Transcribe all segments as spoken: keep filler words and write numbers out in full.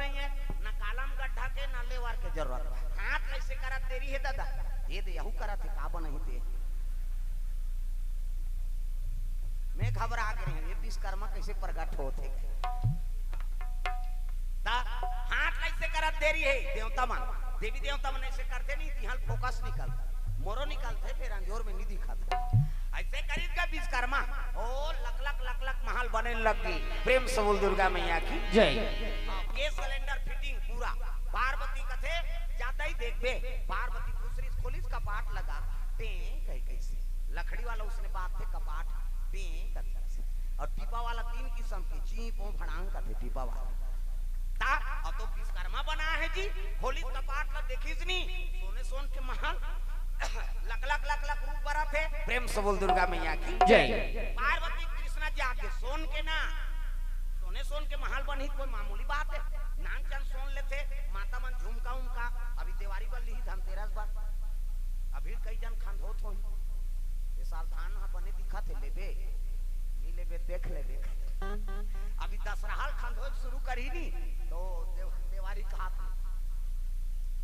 नहीं है, ना कालम गड्ढा के, ना लेवर के जरूरत बा। हाथ कैसे करत देरी हे दादा? ये दे, यहू करत हे, का बनही ते? मैं घबरा गे रहें, ये विश्वकर्मा कैसे प्रगट होत हे? ता हाथ कैसे करत देरी हे? देवता मन, देवी देवता मन ऐसे करते नहीं, तिहां फोकस निकल, मोरो निकलते, फिर अंजोर में नहीं दिखत। ऐसे करीब का विश्वकर्मा, ओ लक लक लक लक महल बने लग गई। प्रेम से बोल दुर्गा मैया की जय। हाँ, गैस सिलेंडर फिटिंग पूरा। पार्वती कथे, जाता ही देखबे, पार्वती खुसरी खोलिस कपाट लगा, टें कही कैसे। लकड़ी वाला उसने बात थे कपाट, टें कही कैसे। और टीपा वाला तीन किस्म के, चीं पों भड़ांग कथे टीपा वाला। ता, अब तो विश्वकर्मा बना है जी, खोलिस कपाट ला देखिस नी, सोने सोन के महल, लक लक लक लक रूप बरत हे। प्रेम से बोल दुर्गा मैया की जय। पार्वती कृष्णा जागे सोन के ना, सोने सोन के महल बनही कोई मामूली बात है? नान चन सोन लेथे, माता मन झुमका उमका, अभी देवारी बर लिही, धनतेरस बर, अभी कई जन खंधोत होही। ये साल धान ह बने दिखत हे, लेबे नी लेबे देख लेबे। अभी दशहरा ल खंधोए शुरू करही नी, तो देव-, देवारी कहात हे।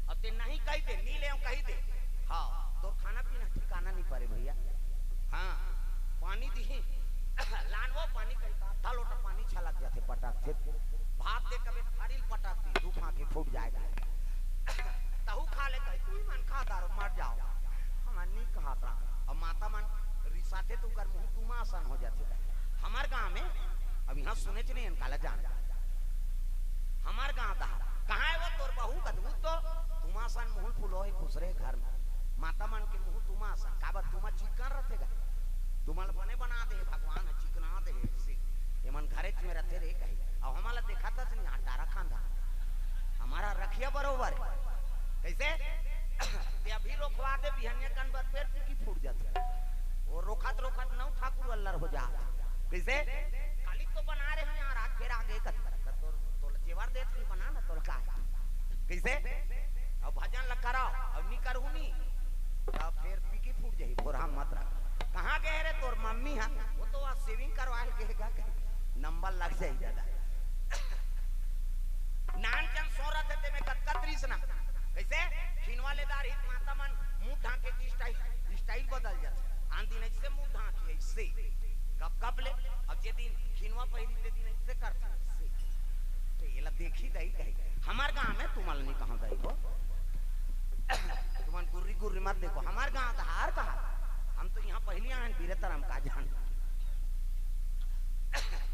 अब ते नहीं कही दे, नी ले कही दे। हाँ, तोर खाना पीना ठिकाना नहीं परे भैया। हाँ, पानी दिही, लानवो पानी कही का, आधा लोटा पानी छलक जाथे, पटक थे। भात दे कबे थारी ल पटक दी, दू फांकी फूट जाएगा। तहू खा ले कही, तू ही मन खा दारो, मर जाओ। हम नहीं कहा था। अब माता मन रिसाथे तो कर मुंह तुमा असन हो जाथे। हमार गांव में, अब यहाँ सुने च नहीं, काला जान। हमार गांव दहा, कहाँ है वो तोर बहू कदू तो? तुमा असन मुंह फुलो है खुसरे घर में। माता मन के मुंह तुमा असन, काबर तुमा चिकन रथे गा? तुमा ल बने बना दे भगवान, चिकना दे हे, से। ये मन घरेच में रथे रे कही। अब हमारा देखा था नहीं, हटारा खांधा। हमारा रखिया बरोबर है। कैसे? ते अभी रोखवा दे, बिहनिया कन बर पेड़ की फूट जाता। वो रोखत रोखत नौ ठाकुर अल्लर हो जा। कैसे? काली तो बना रहे हो यहाँ, रात फिर आगे कत। तो, तो जेवर दे, तू बना ना, तो का है? कैसे? अब भजन ल कराओ, अब नी करू नी। तब फिर पीकी फूट जाही, भोरहा मत रख। कहाँ गए रे तोर मम्मी हा? वो तो आज सेविंग करवा के गए गा कहीं। नंबर लग जाही दादा। नान चन सोरत हे, तेमे कतका तृष्णा। कैसे? खिनवा ले दार हित माता मन मुंह ढांके की स्टाइल, स्टाइल बदल जाथे। आन दिन ऐसे मुंह ढांकी, ऐसे। गप गप ले। अब जे दिन खिनवा पहिरी, ते दिन ऐसे करथे, ऐसे। तो ये ला देखी दाई, दाई। हमार गांव में तुमन नहीं कहा दाई हो। तुमन गुर्री गुर्री मत देखो। हमार गांव धार कहा। हम तो यहाँ पहली आए हैं, बीरे तरम का जान।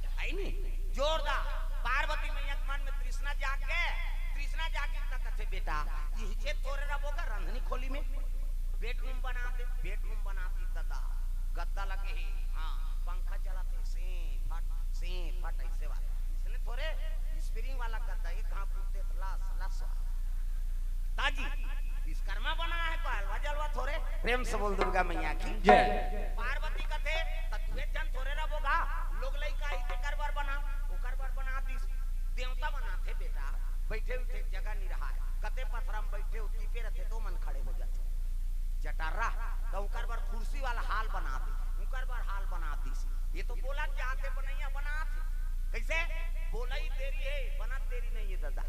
है नी? जोरदार। पार्वती मैया के मन में तृष्णा जाग गए। तृष्णा जागे त कथे, "बेटा, इहिचे थोरे रबो गा रंधनी खोली में। बेडरूम बना दे।" बेडरूम बना दी दादा। गद्दा लगे हे, हाँ, पंखा चलाथे, से फट, से फट, ऐसे वाला। इसने थोरे स्प्रिंग वाला गद्दा, एक घाव कूदते तो लस, लस वाला। ताजी, विश्वकर्मा बना है, कोई हलवा जलवा थोरे। प्रेम से बोल दुर्गा मैया की जय। पार्वती कथे, "त तुहे जन थोरे रबो गा, लोग लइका ही तेकर बर बना, ओकर बर बना दिस।" देवता बनाथे बेटा, बैठे उठे जगह नहीं रहा है, कते पथरा में बैठे हो, टीपे रहते तो मन खड़े हो जाते। जटारा, तो ओकर बर कुर्सी वाला हाल बना दे, ओकर बर हाल बना दिस। ये तो बोला जाते बनैया बनाथे। कैसे? बोलई देरी है, बनत देरी नहीं है दादा।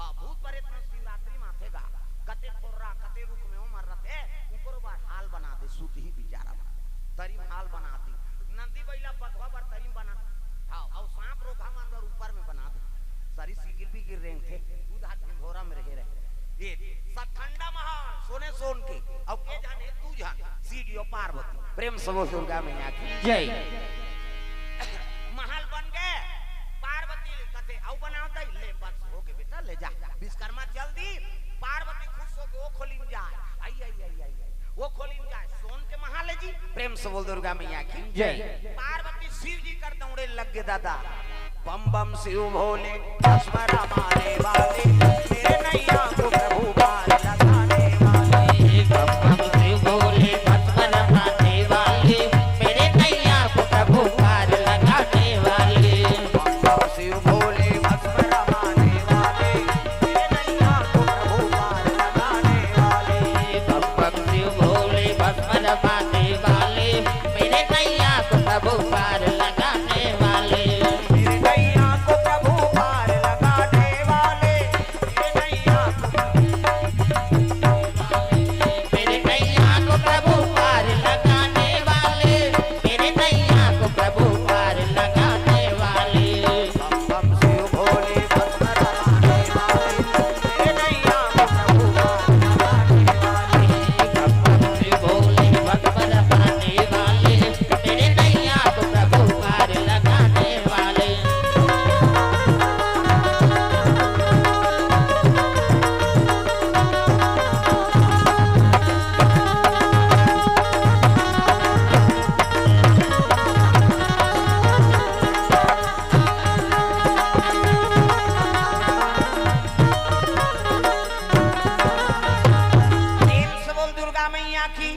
हाँ, भूत प्रेत मन शिवरात्रि में आथे गा, कते खोर्रा, कते रुख में ओमर रथे, ओकरो बर हाल बना दे, सुतही बिचारा मन। तरी में हाल बना दी, नंदी बैला बघवा बर तरी में बना। हाँ, अउ सांप रोघा मन बर ऊपर में बना दे। सारी सिगिल बिगिल रेंगथे, उधा ढिंढोरा में रहे रहे। ये सतखंडा महल, सोने सोन के, अउ के जाने तू जान, सीढ़ियो पार्वती। प्रेम से बोल दुर्गा मैया की जय। महल बन गए, पार्वती कथे, "अउ बनाओ तई?" "ले, बस हो गए बेटा, ले जा।" विश्वकर्मा चल दी, पार्वती खुश हो गए, वो खोली में जाए। आई, आई, आई, आई, आई। वो खोली में जाए, सोन के महल है जी। प्रेम से बोल दुर्गा मैया की जय। पार्वती शिव जी कर दौड़े लग गए दादा। बम बम शिव भोले, भस्म रमाने वाले, मेरे नैया को प्रभु पार लगाने वाले। बम बम शिव भोले, भस्म रमाने वाले, मेरे नैया को प्रभु पार लगाने वाले। बम बम शिव भोले, भस्म रमाने वाले, मेरे नैया को प्रभु पार लगाने वाले। बम बम शिव भोले, भस्म रमाने वाले, मेरे नैया को प्रभु पार लगाने वाले। मेरे नैया को प्रभु पार लगाने वाले।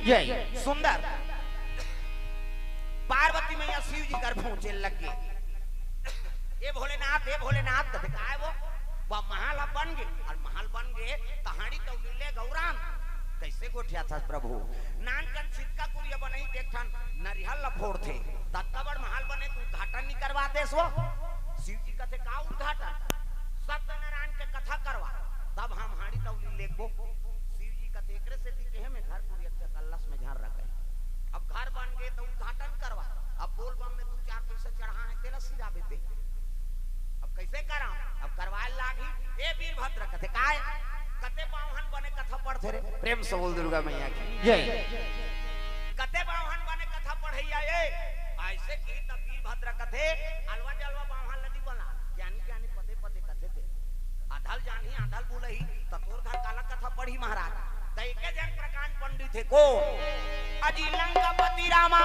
जय। सुंदर। पार्वती मैया शिव जी कर पहुंचे लग गे। "ए भोलेनाथ, ए भोलेनाथ," कथे, "काय वो?" "वो महल ह बन गे।" "अउ महल बन गे, त हाड़ी तौली ले गौराम।" "कइसे गोठियाथस प्रभु?" "नानकन छितका कुरिया बनही, त एक ठन नरिहर ल फोड़थे, ततका बड़ महल बने, त उद्घाटन नइ करवा देस वो?" शिव जी कथे, "का उद्घाटन?" "सत्यनारायण के कथा करवा, तब हम हाड़ी तौली लेगबो।" शिव जी कथे, "एकरे सेती केहे में घर कुरिया के कलस में झन रखे। अब घर बन गे त उद्घाटन करवा, अब बोल बम में दू चार पइसा चढ़ा हे, तेला सिराबे ते।" "अब कइसे करां?" "अब करवाए लागही।" "ए वीरभद्र," कथे, "काय?" "कते बाम्हन बने कथा पढ़थे रे?" प्रेम से बोल दुर्गा मैया की जय। "कते बाम्हन बने कथा पढ़इया ए?" अइसे किही त वीरभद्र कथे, "अलवा जलवा बाम्हन ल नइ बला, ज्ञानी ज्ञानी पदे पदे कथे ते। आधा ल जानही, आधा ल बुलही, त तोर घर काला कथा पढ़ही महाराज?" त एके झन प्रकांड पंडित हे, कोन? अजी लंकापति रामा,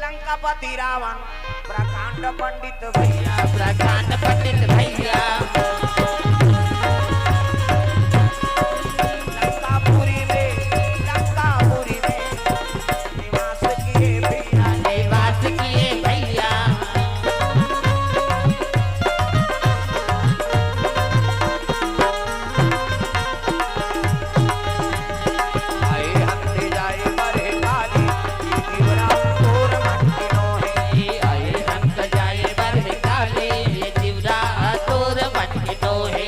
लंकापति रावण, प्रकांड पंडित भैया, प्रकांड पंडित भैया। लंकापुरी में, लंकापुरी में निवास किए भैया, निवास किए भैया। आए हंत जाए बरहे काली, ये तिवरा तोर मन के नोहे। आए हंत जाए बरहे काली, ये तिवरा तोर मन के नोहे।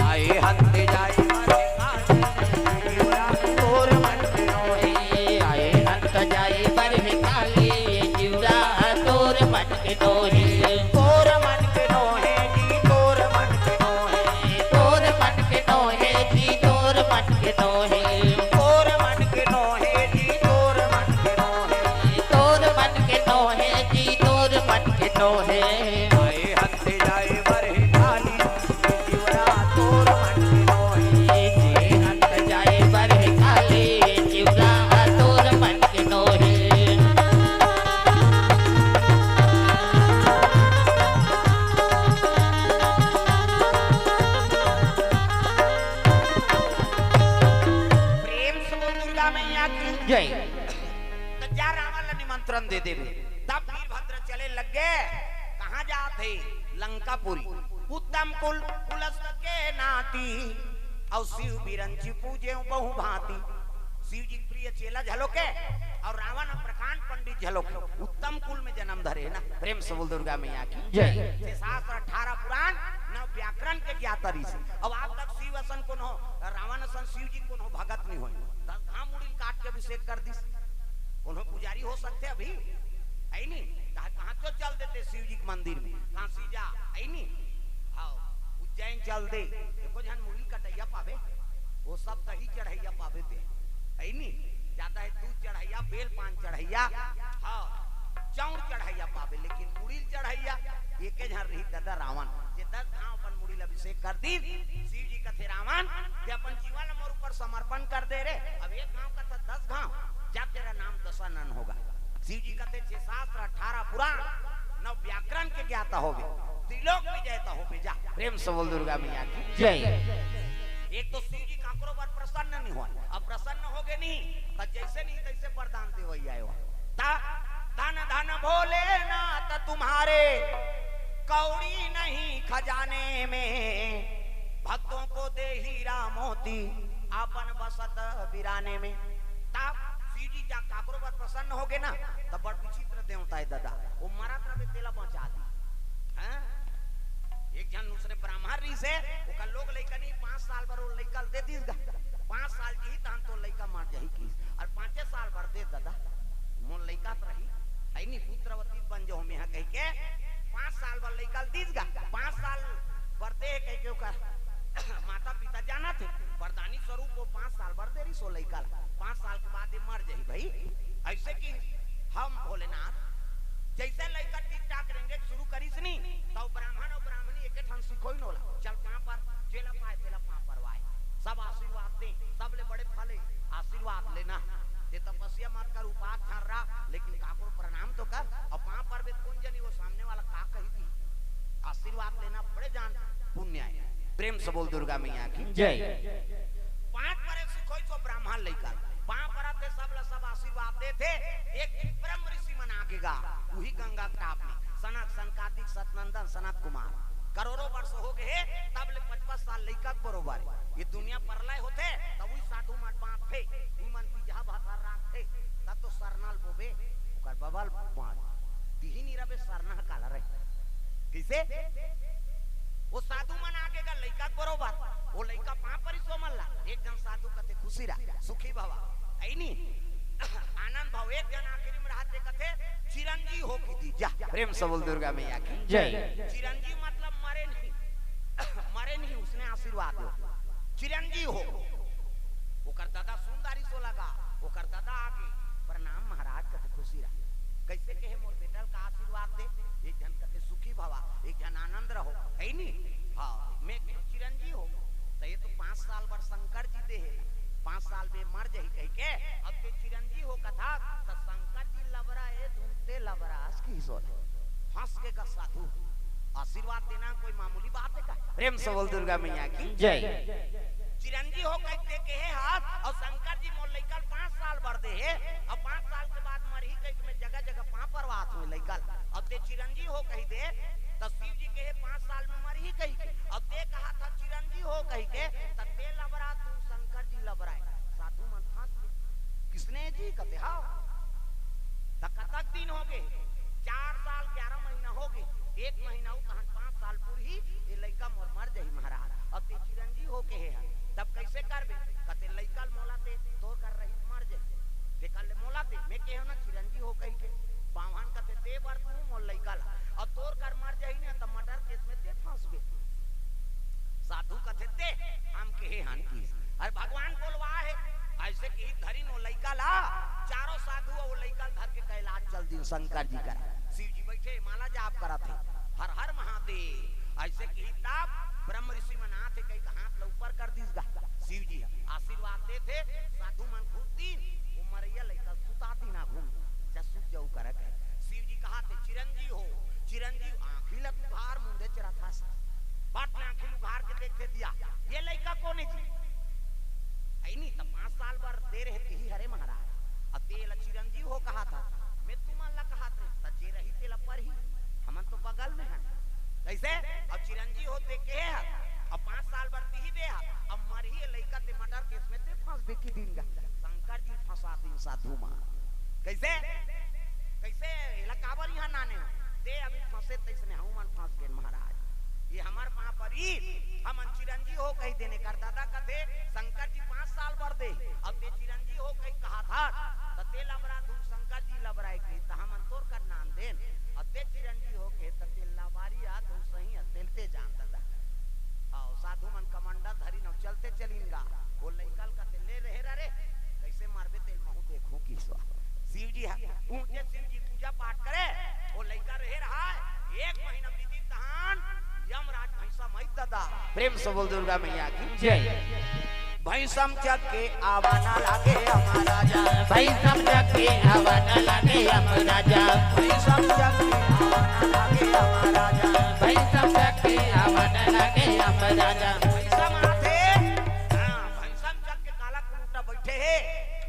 आए हंत जाए बरहे काली, ये तिवरा तोर मन के नोहे। आए हंत जाए बरहे काली, ये तिवरा तोर मन के नोहे। तोर मन के नोहे जी, तोर मन के नोहे। तोर मन के नोहे जी, तोर मन के नोहे। तोर मन के नोहे जी, तोर मन के नोहे। तोर मन के नोहे जी, तोर मन के नोहे। आए हंत जाए बरहे काली, ये तिवरा तोर मन के नोहे। आए हंत जाए बरहे काली, ये तिवरा तोर मन के नोहे। प्रेम से बोल दुर्गा मैया की जय। त जा रावण ल निमंत्रण दे देबे। तब वीरभद्र चले लग गे। कहाँ जात हे? लंकापुरी। उत्तम कुल कुलस्थ के नाती, अउ शिव बिरंची पूजे बहु भांति। शिव जी के प्रिय चेला झलोके, अउ रावण प्रकांड पंडित झलोके, उत्तम कुल में जन्म धरे हे ना। प्रेम से बोल दुर्गा मैया की जय। छह शास्त्र, अठारह पुराण, नौ व्याकरण के ज्ञाता ऋषि। अब आज तक शिव असन कोनो, रावण असन शिव जी कोनो भगत नइ होय। दस घांव मुड़ी ल काट के अभिषेक कर दिस। कोनो पुजारी हो सकथे अभी? हे नी? कहाँ, कहाँ तो चल देते शिव जी के मंदिर में, काशी जा, हे नी? हाँ, उज्जैन चल दे, एको झन मुड़ी कटइया पाबे, वो सब दही चढ़इया पाबे ते, हे नी? जादा हे दूध चढ़इया, बेल पान चढ़इया, हाँ, चाउर चढ़इया पाबे, लेकिन मुड़ी ल चढ़इया एके झन रही ददा रावण, जे दस घांव अपन मुड़ी ल अभिषेक कर दिस। शिव जी कथे, "रावण, ते अपन जीवन ल मोर ऊपर समर्पण कर दे रे, अब एक घांव कथा दस घांव, जा तेरा नाम दशानन होगा।" शिव जी कथे, "छह शास्त्र, अठारह पुराण, नौ व्याकरण के ज्ञाता होबे, त्रिलोक विजेता होबे, जा।" प्रेम से बोल दुर्गा मैया की जय। एक तो शिव जी काकरो बर प्रसन्न नइ होय, अब प्रसन्न होगे नहीं, त जइसे नहीं तइसे वरदान देवइया हे वो। त धन धन भोलेनाथ तुम्हारे, कौड़ी नहीं खजाने में, भक्तों को दे हीरा मोती, आपन बसत बिराने में। त शिव जी जा काकरो बर प्रसन्न होगे ना, त बड़ विचित्र देवता हे ददा, वो मरत रहे तेला बचा दी। हाँ? एक झन उसने ब्राह्मण रहिस हे, ओकर लोग लइका नहीं, पाँच साल बर वो लइका ल दे दिस गा। "पाँच साल जीही तहन तो लइका मर जाही," किहिस। "अउ पाँचे साल बर दे ददा, मोर लइका त रही, हे नी, पुत्रवती बन जाहूं मेहा," कहिके पाँच साल बर लइका ल दिस गा। पाँच साल बर दे कहिके ओकर माता पिता जानत हे, वरदानी स्वरूप वो पाँच साल बर दे रहिस वो लइका ल। पाँच साल के बाद ये मर जाही भाई। अइसे कि हम भोलेनाथ जइसे लइका टिकटाक रेंगे शुरू करिस नी, त ब्राह्मण अउ ब्राह्मणी एके ठन सिखोइन ओला, "चल पांव पर, जेला पाए तेला पांव परवाए, सब आशीर्वाद दे, सबले बड़े फल हे, आशीर्वाद लेना। ते तपस्या मत कर, उपास धर रहा, लेकिन काकरो प्रणाम तो कर, अउ पांव परबे त कोन जनी वो सामने वाला का कहि दी, आशीर्वाद लेना बड़े जान पुण्य हे।" प्रेम से बोल दुर्गा मैया की जय। पांव परे कोई तो ब्राह्मण लइका पांव परत हे, सब ला सब आशीर्वाद देथे। एक दिन ब्रह्म ऋषि मन आगे गा, उही गंगा के टाप में सनक, सनकादिक, सतनंदन, सनत कुमार, करोड़ों वर्ष हो गए हे, तब ले पचपन साल लइका के बरोबर। ये दुनिया परलय होथे, तब उही साधु मन बांचथे, उही मन बीजहा भात राखथे, तब तो सरना ल बोबे, ओकर बबा ल बांच। दिही नी रबे सरना ह काला रहे। कइसे? वो साधु मन आगे गा लइका के बरोबर, वो लइका पांव परिस ओमन ला। एक झन साधु कथे, "खुशी रह, सुखी भवा।" अइ नी? आनंद भव। एक झन आखिरी में रहत हे कथे, "चिरंजीव हो" कहि दी। जा, प्रेम से बोल दुर्गा मैया की जय। चिरंजीव मतलब मरे नहीं, मरे नहीं, उसने आशीर्वाद दो, चिरंजीव हो। ओकर दादा सुंदरी सो लगा, ओकर दादा आगे, "प्रणाम महाराज," कथे, "खुशी रह।" कइसे कहे, "मोर बेटा ल का आशीर्वाद दे?" एक झन कथे, "सुखी भवा", एक झन, "आनंद रहो", अइ नी? हाँ, मैं चिरंजीव हो, त ये तो पांच साल बर शंकर जी दे हे, पांच साल में मर जही कहिके, अब ते चिरंजीव हो कथा, त शंकर जी लबरा ए धुन ते लबरा अस कहिस ओला। फंस गे गा साधु। आशीर्वाद देना कोई मामूली बात हे का? प्रेम से बोल दुर्गा मैया की जय। चिरंजीव हो कहिके कहे हस, अउ शंकर जी मोर लइका ल पांच साल बर दे हे, अउ पांच साल के बाद मरही कहिके मैं जगह जगह पांव परवात हंव लइका ल। अब ते चिरंजीव हो कहि दे, त शिव जी कहे पांच साल में मरही कहिके, अब ते कहत हस चिरंजीव हो कहिके, त ते लबरा तू शंकर जी लबराए। साधु मन फंस गे। किसने जी कथे, हाँ। त कतक दिन हो गे? चार साल ग्यारह महीना हो गे। एक महीना अउ तहन पांच साल पूरही, ए लइका मोर मर जही महाराज। अब ते चिरंजीव हो कहे हस, तब कइसे करबे? कथे, "लइका ल मोला दे, तोर कर रही मर जही। तेकर ले मोला दे, मैं कहे हंव ना चिरंजीव हो कहिके।" बाम्हन कथे, "ते बर दूहूं मोर लइका ला, अउ तोर कर मर जही ना, त murder case में ते फंसबे।" साधु कथे, "ते हम कहे हन किस?" अरे भगवान बोलवा हे। अइसे कहिके धरिन ओ लइका ला, चारों साधु ओ लइका ला धर के कैलाश चल दिन शंकर जी करा। शिव जी बइठे माला जाप करत हे, "हर हर महादेव।" अइसे कहिके तब ब्रह्म ऋषि मन आथे कहिके हाथ ला ऊपर कर दिस गा। शिव जी ह आशीर्वाद देथे, साधु मन घुस दिन, ओ मरइया लइका ल सुता दिन आघू में, "जा सुत जा" करा कहे। शिव जी कहत हे, "चिरंजीव हो, चिरंजीव।" आंखी ला उघार, मुंदे चरत हस। बट ने आंखी उघार के देखथे दिया, "ये लइका कोन हे जी?" अइ नी, त पांच साल बर दे रहे तिही हरे महाराज। अब ते ला चिरंजीव हो कहत हस, मैं तुमन ला कहत रहे, त जे रही तेला परही, हमन तो बगल में हन। कइसे? अब चिरंजीव हो ते कहे हस, अब पांच साल बर तिही दे हस, अब मरही ए लइका, ते murder case में ते फंसबे कहि दिन गा। शंकर जी फंसा दिन साधु मन। कइसे? कइसे? एला काबर इहां लाने हो? ते अभी फंसे तइसने हमू मन फंस गेन महाराज। ये हमर पांव परिस, हमन चिरंजीव हो कहि देन। एकर दादा कथे, "शंकर जी पांच साल बर दे, अब ते चिरंजीव हो कहि कहत हस, त ते लबरा धुन शंकर जी लबराए कहि, त हमन तोर कर नाम देन, अब ते चिरंजीव हो कहे, त ते लबारी आ धुन सही अस, तेला ते जान दादा।" अउ साधु मन कमंडल धरिन अउ चलते चलिन गा। ओ लइका ल कथे, "ले रहे रे, कइसे मारबे तेला महूं देखहूं किसवा।" शिव जी ह, ऊंचे शिव जी पूजा पाठ करे, ओ लइका रहे रहय, एक महीना बीतिस तहान यमराज भैंसा माइस दादा। प्रेम से बोल दुर्गा मैया की जय। भैंसा म चघ के आवा न लागे यमराजा। भैंसा म चघ के आवा न लागे यमराजा। भैंसा म चघ के आवा न लागे यमराजा। भैंसा म चघ के आवा न लागे यमराजा। भैंसा म आथे, हां, भैंसा म चघ के काला कुलूटा बइठे हे।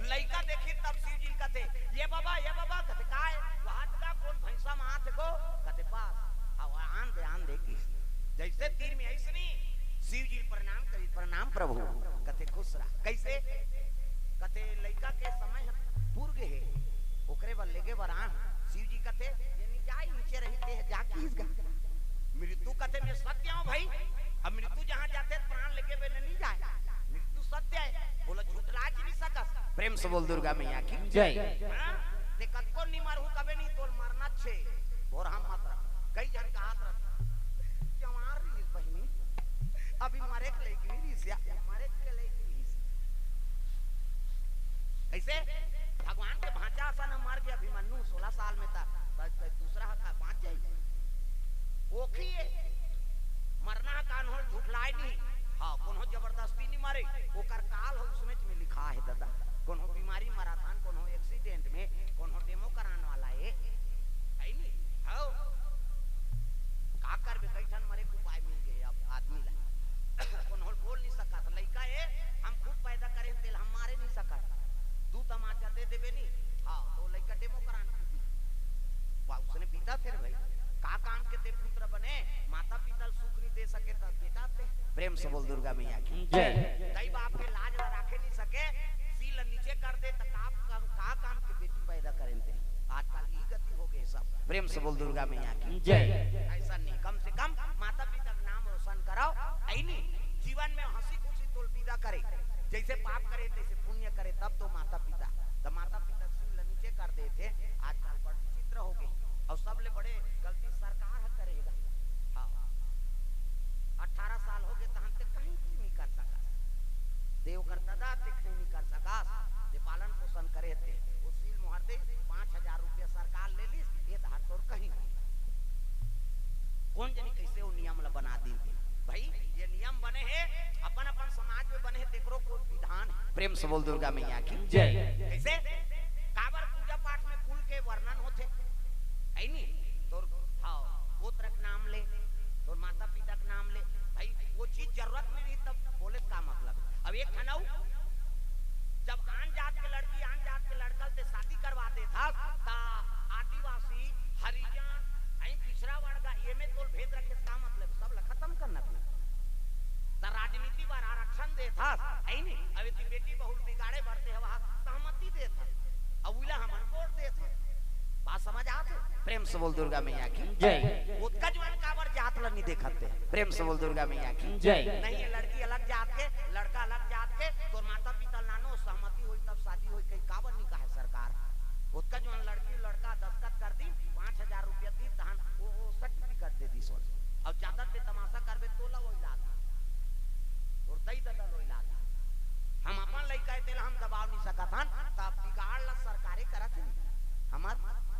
लइका देखिस तब शिव जी ल कथे, "ये बबा, ये बबा," कथे, "काय?" "वहां तका कोन भैंसा म आथे गो?" कथे, "बस, अब आन दे, आन दे" कहिस। जइसे तीर में अइसने शिव जी ल प्रणाम करिस, "प्रणाम प्रभु।" कथे, "खुश रह।" कइसे? कथे, "लइका के समय ह पूर गे हे, ओकरे बर लेगे बर आन।" शिव जी कथे, "ये नी जाय, नीचे रही ते ह जा" कहिस गा। मृत्यु कथे, "मैं सत्य हंव भई, अब मृत्यु जहां जाथे त प्राण लेगे बिना नी जाय, मृत्यु सत्य हे, ओला झुठलाय नी सकस।" प्रेम से बोल दुर्गा मैया की जय। हां? ते कतको निमर हूं कबे नी, तोर मरना छे, भोरहा मत रह। कई झन कहत रह, "जवान रहिस बहिनी, अभी मरे के लइक नी रहिस या, मरे के लइक नी रहिस।" कइसे? भगवान के भांचा असन ह, मर गे अभिमन्यु सोलह साल में त, त, त दूसरा ह का बांच जाही? ओखी ए। मरना ह कान्हो ल झुठलाय नी। हां, कोनो जबरदस्ती नी मरे, ओकर काल ह उसमेच में लिखा हे ददा। कोनो बीमारी मरत हन, कोनो accident में, कोनो demo करान वाला ए। हे नी? हव। का करबे, कई ठन मरे के उपाय मिल गे अब आदमी ला। कोनो ल बोल नी सकत, लइका ए, हम खुद पैदा करे हन, तेला हम से बोल दुर्गा मैया की जय। दाई बाप के लाज ला राखे नहीं सके, सील ला नीचे कर दे, त का, का, का काम के बेटी पैदा करेन ते? आजकल ई गति हो गए सब। प्रेम से बोल दुर्गा मैया की जय। ऐसा नहीं, कम से कम माता पिता का नाम रोशन कराओ। ऐनी जीवन में हंसी खुशी तोल विदा करे, जैसे पाप करे तैसे पुण्य करे, तब तो माता पिता, तो माता पिता सील ला नीचे कर देते। आजकल बड़ विचित्र हो गए, और सबले बड़े गलती सरकार ह करेगा। हाँ, अठारह साल हो गए तहन ते कहीं नहीं कर सकस। ते ओकर ददा ते कहीं नहीं कर सकस। ते पालन पोषण करे ते, वो सील मोहर दे, पाँच हजार रुपया सरकार ले लीस, ये धार तोर कहीं नहीं। कौन जनी कैसे वो नियम ला बना दिन ते। भाई, ये नियम बने हे, अपन अपन समाज में बने हे, तेकरो कोई विधान हे। प्रेम से बोल दुर्गा मैया की जय। कैसे? काबर पूजा पाठ में कुल के वर्णन होथे, है नी? तोर, हाँ, गोत्र के नाम ले, तोर माता पिता के नाम ले। भाई, वो चीज जरूरत में नहीं, तब बोले का मतलब? अब एक ठन अउ, जब आन जात के लड़की आन जात के लड़का से शादी करवा देथस, त आदिवासी, हरिजन, ऐ पिछड़ा वर्ग, ये में तोल भेद रखे का मतलब? सब ला खत्म करना पड़े। त राजनीति बर आरक्षण देथस, है नी? अब यदि बेटी बहुल बिगाड़े बर ते हवा सहमति देथस, अब उला हमन वोट देथन। बात समझ आत हे? प्रेम से बोल दुर्गा मैया की जय। ओतका जुआन काबर जात ल नहीं देखत ते? प्रेम से बोल दुर्गा मैया की जय। नहीं, ये लड़की अलग जात के, लड़का अलग जात के, तोर माता पिता लानो, सहमति होई तब शादी होई, कहीं काबर नहीं कहे सरकार? ओतका जुआन लड़की लड़का दस्तखत कर दी, पाँच हजार रुपया दी, तहन वो, वो सर्टिफिकेट दे दी सोन। और ज्यादा ते तमाशा करबे, तोला वही लात, तोर दई ददा लोई लात। हम अपन लइका हे, तेला हम दबाव नहीं सकत हन, त बिगाड़ ला सरकारे करत हे। हमर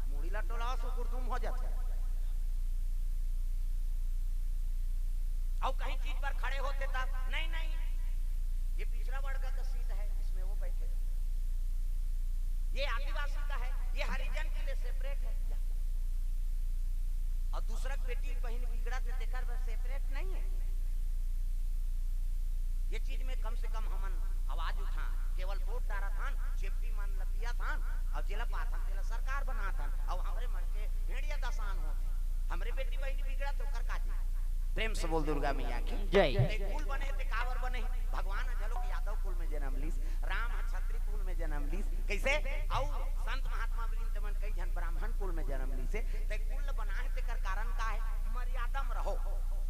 मुड़ी ला टोला सुकुरदुम हो जाथे। अउ कहीं चीज पर खड़े होते तब, "नहीं, नहीं, ये पिछड़ा वर्ग का सीट है, इसमें वो बैठेगा, ये आदिवासी का है, ये हरिजन के लिए सेपरेट है।" या। और दूसरा के बेटी बहन बिगड़त हे, तेकर बर सेपरेट नहीं है। ये चीज में कम से कम हमन आवाज उठान, केवल वोट डारत हन, चेपटी मन ल पियत हन, और जेला पाथन तेला सरकार बनात हन, और हमरे मन के भेड़िया दसान होत हे। हमरे बेटी बहिनी बिगड़त हे, ओकर का जी? प्रेम से बोल दुर्गा मैया की जय। ते कुल बने हे, ते काबर बने हे? भगवान ह घलोक यादव कुल में जन्म लीस, राम ह छत्री कुल में जन्म लीस, कैसे? अउ संत महात्मा वृंद मन कई झन ब्राह्मण कुल में जन्म लीस हे, ते कुल ल बना हे, तेकर कारण का हे? मर्यादा में रहो।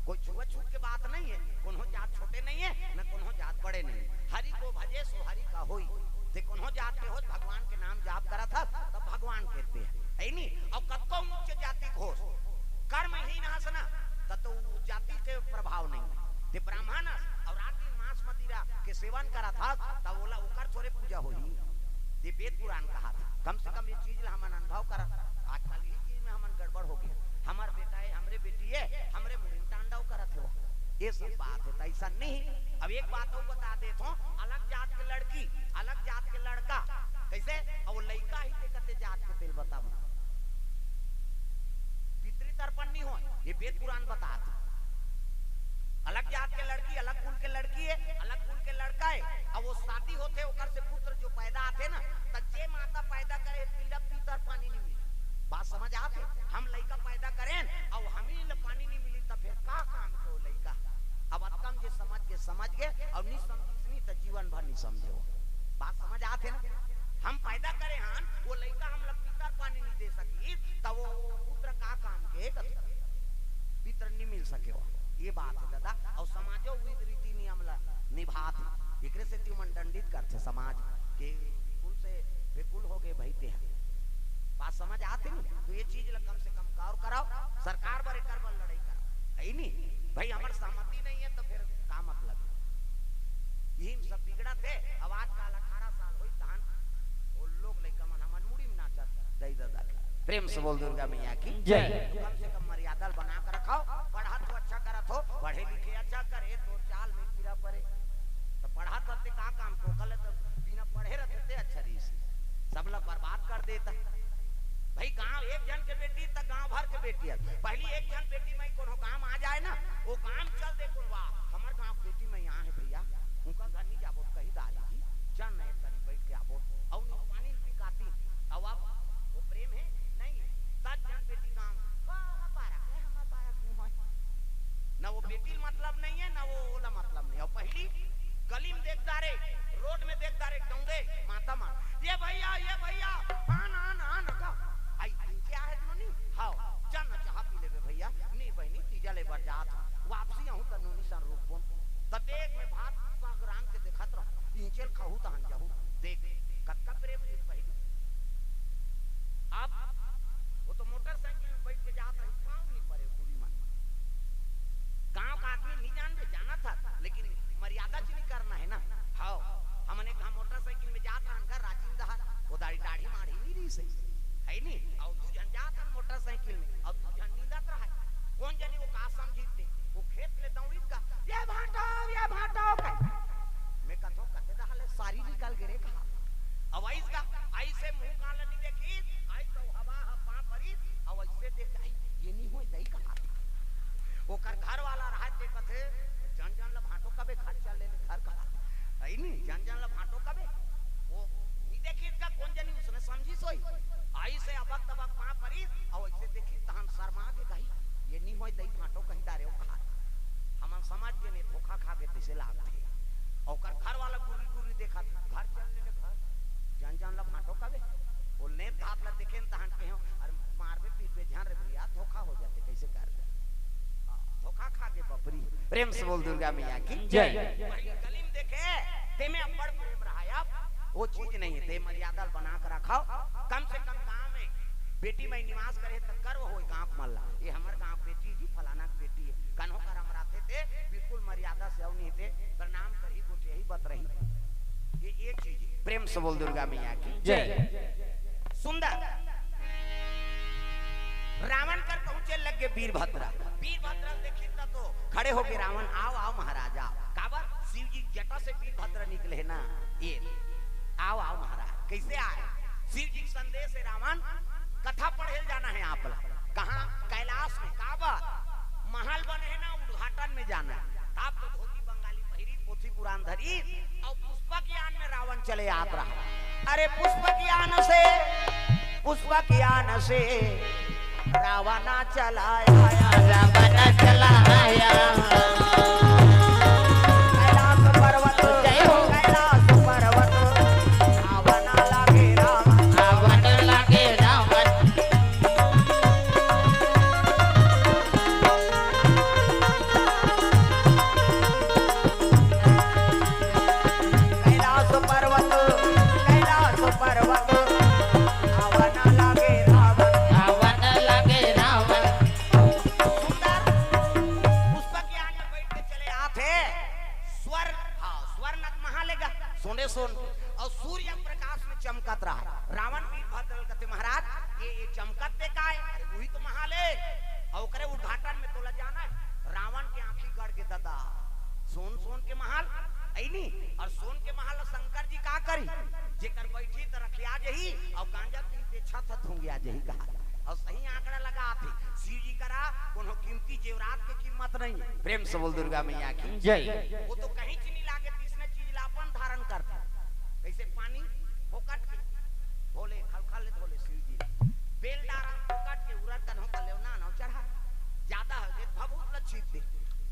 कोई छुआछूत के बात नहीं है, कोनो जात छोटे नहीं है, न कोनो जात बड़े नहीं है। हरि को भजे सो हरि का होई। ते कोनो जात के होस, भगवान के नाम जाप करत हस, तब भगवान कहते हैं, है नी? और कतको ऊंचे जाति के होस, कर्महीन हस ना, तब तो उ जाति के प्रभाव नहीं है। ते ब्राह्मण हस और रात दिन मांस मदिरा के सेवन करत हस, तब ओला ओकर थोरे पूजा होही। ये वेद पुराण कहा था। कम से कम ये चीज ला हमन अनुभव करत। आजकल यही चीज में हमन गड़बड़ हो गया। हमर बेटा हे, हमरे बेटी हे, हमरे मुड़ी में तांडव करत हे वो। ये सब बात हे, त ऐसा नहीं। अब एक बात अउ बता देत हूँ, अलग जात के लड़की, अलग जात के लड़का, कैसे? अब वो लइका ही ते कते जात के, तेला बता मोला। पितृतर्पण नहीं हो, ये वेद पुराण बतात। अलग जात के लड़की, अलग कुल के लड़की हे, अलग कुल के लड़का हे, अब वो शादी होथे, ओकर से पुत्र जो पैदा आथे ना, त जे माता पैदा करे, तिला पितर पानी नहीं मिले। बात समझ आत हे? हम लइका पैदा करेन, अब हमी ल पानी नहीं मिली, त फिर का काम के वो लइका? अब अतकम जे समझ के समझ गे, और नहीं समझिस नहीं, त जीवन भर नहीं समझे वो। बात समझ आत हे ना? हम पैदा करे हन, वो लइका हमला पितर पानी नहीं दे सकिस, त वो पुत्र का काम के? पितर नहीं मिल सके वो। ये बात हे दादा, और समाजो विध रीति नियम ला निभात हे। एकरे सेती ओमन दंडित करथे समाज के, कुल से बेकुल हो गए भाई ते ह। बात समझ आत हे नी? तो ये चीज ला कम से कम गौर कराओ, सरकार बर एकर बर लड़ाई कराओ, है नी? भाई हमर सहमति नहीं है तो फिर का मतलब है? यही में सब बिगड़त हे। अब आजकल अठारह साल होई तहन वो लोग लइका मन हमन मुड़ी में नाचत, दई ददा के। प्रेम से बोल दुर्गा मैया की जय। तो कम से कम मर्यादा बना के रखाओ। पढ़त हो, अच्छा करत हो, पढ़े लिखे अच्छा करे, तो चाल में कीड़ा पड़े। तो पढ़त रहते का काम, तो कल तो बिना पढ़े रहते ते अच्छा रहीस। सब लोग बर्बाद कर देता। भाई गांव एक जन के बेटी त गांव भर के बेटी हे। पहली एक जन बेटी में कोनो गांव आ जाए ना, वो गांव चल दे, कोनो वाह, हमर गांव के बेटी में यहाँ है भैया, उनका घर नहीं जाबो, कही दारी जी, चल नहीं तनी बैठ के आबो, और नहीं पानी पिकाती, अब आप वो प्रेम है, नहीं है, दस जन बेटी गांव, वाह, हमार पारा, ए, हमार पारा क्यों है? ना वो बेटी मतलब नहीं है, ना वो ओला मतलब। चल खाहू तहन जाहू। देख, कतका प्रेम के पहिली। अब वो तो मोटरसाइकिल में बैठ के जात रही, पाँव नहीं परे टूरी मन। गांव का आदमी नहीं जानबे, जाना था, लेकिन मर्यादा च नहीं करना है ना। हाँ, हमने कहा मोटरसाइकिल में जात रहन का राजिम दहार, वो दाढ़ी, दाढ़ी माढ़ी नहीं रही सही, है नहीं? और दू झन जात हन मोटरसाइकिल में, और दू झन नींदत रहा। कौन जानी वो का समझी थे, वो खेत ले दौड़ी का, "ये भांटो, ये भांटो," कहे। मैं कथों, "कते दहाले सारी निकल गे रे," कहा। अब आइस का, आइस से मुंह कान ल नहीं देखी, आइस तो हवा ह पाँव परी, अब ऐसे देख, "आई, ये नहीं होय दई," कहा। ओकर घर वाला रहा ते कथे, "जन जन ल भांटो कबे, घर चल ले, ले घर," कहा। आई नहीं, "जन जन ल भांटो कबे।" वो नहीं देखी इसका, कौन जानी उसने समझी सोई। आइस से अबक तबक पाँव परी, और ऐसे देखी तहन शर्मा के कही, "ये नहीं होय दई भांटो कही डारे," वो कहा। हमन समझ के नहीं, धोखा खा के तैसे लागथे। ओकर घर वाला गुर्री गुर्री देखत, "घर चल ले, ले घर, जन जन ल भांटो कबे।" बोल, नेत धात ल देखे न तहन कहे, "अरे मारबे पीटबे झन रे भैया, धोखा हो जाथे, कैसे कर दे?" हाँ, धोखा खा के बपरी। प्रेम से बोल दुर्गा मैया की जय। वही गली में देखे, ते में अब्बड़ प्रेम रहा। अब वो चीज नहीं है, ते मर्यादा बना के रखो। कम से कम गांव में बेटी माई निवास करे त गर्व होय गांव के मन ला, "ये हमर गांव के बेटी जी, फलाना के बेटी है।" कन्हो करम राथे ते बिल्कुल मर्यादा से अउ नहीं ते प्रणाम करही, गोठियाही, बतरही। ये, ये चीज है। प्रेम से बोल दुर्गा मैया की जय। सुंदर। रावण कर पहुंचे लग गे वीरभद्र। वीरभद्र देखिन त तो खड़े होके रावण, "आओ, आओ महाराज, आओ।" काबर? शिव जी जटा से वीरभद्र निकले है ना, ये, "आओ, आओ महाराज।" कैसे आए? शिव जी के संदेश है रावण, कथा पढ़े ल जाना है आप ला। कहाँ? कैलाश में। काबर? महल बने है ना, उद्घाटन में जाना है। आप तो धोती बंगाली पहिरी, पोथी पुराण धरी, और पुष्पक यान में रावण चले आत रहा। अरे पुष्पक यान से, पुष्पक यान से रावण चला आया, रावण चला आया। कैलाश पर्वत, जय हो। कैलाश पर्वत, रावण लागे रावण, रावण लागे रावण। कैलाश पर्वत, कैलाश पर्वत, रावण लागे रावण, रावण लागे रावण। सुंदर, पुष्पक यान में बैठ के चले आथे। स्वर, हाँ, स्वर नग महा लेगा, सोने सोन, और सूर्य प्रकाश में चमकत रहा। रावण वीरभद्र ल कथे, "महाराज, ये, ये चमकत ते काय?" "अरे, वही तो महल है, और ओकरे उद्घाटन में तोला जाना है।" रावण के आंखी गड़ के, "ददा, सोन सोन के महल है नी, और सोन के महल शंकर जी का करी? जेकर बैठी त रखिया जही, और गांजा पी के छत धुंगिया जही," कहा। और सही आंकड़ा लगा थे, शिव जी करा कोनो कीमती जेवरात के कीमत नहीं। प्रेम से बोल दुर्गा मैया की जय। वो तो कहीं च नहीं लागे, तीसने चीज ला अपन धारण करते। कैसे पानी फोकट के धोले, खलखल ले धोले शिव जी। बेल डारा फोकट के, उरत कन्हो कर लेव ना, ना चढ़ा। ज्यादा हो गए, भभूत ल छीट दे।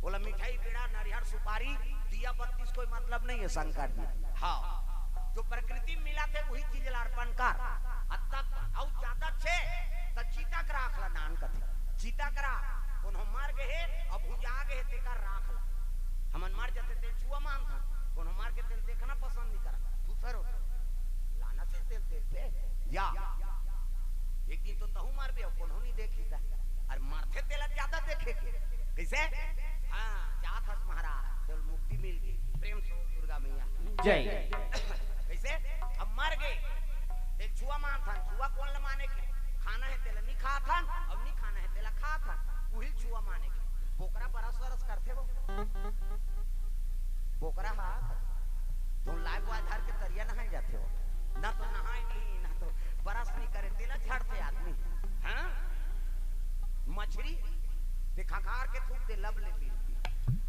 बोला, मिठाई, पेड़ा, नरिहर, सुपारी, दिया बत्तीस कोई मतलब नहीं है शंकर जी। हाँ, जो प्रकृति में मिला थे, वही चीज ला अर्पण कर। अब तक, अउ ज्यादा छे, त चिता के राख ला दान कथे। चिता के राख, कोनो मर गे हे, अब भुंजा गे हे, तेकर राख ला। हमन मर जथे, तेल छुआ मानथन, कोनो मर गे, तेल देखना पसंद नहीं करा। दूसर होथे, लाना से तेल देखबे, या एक दिन तो तहू मरबे, अब कोनो नहीं देखी ता। अरे मरथे तेला ज्यादा देखे के। कैसे? हाँ, जात हस महाराज, चल मुक्ति मिल गई। प्रेम से दुर्गा मैया जय। कैसे? अब मर गए, ते छुआ मानथन, छुआ कौन ल माने के? खाना है तेला नहीं खाथन, अब नहीं खाना है तेला खाथन, उही छुआ माने के। बोकरा बरस वरस करथे वो। बोकरा हा, तो लाग वाय धर के तरिया नहाए जाथे वो। ना तो नहाए नहीं, ना तो बरस नहीं करे, तेला झड़थे आदमी। हाँ? मछरी, ते खखार के थूक दे, लब ले मिलती।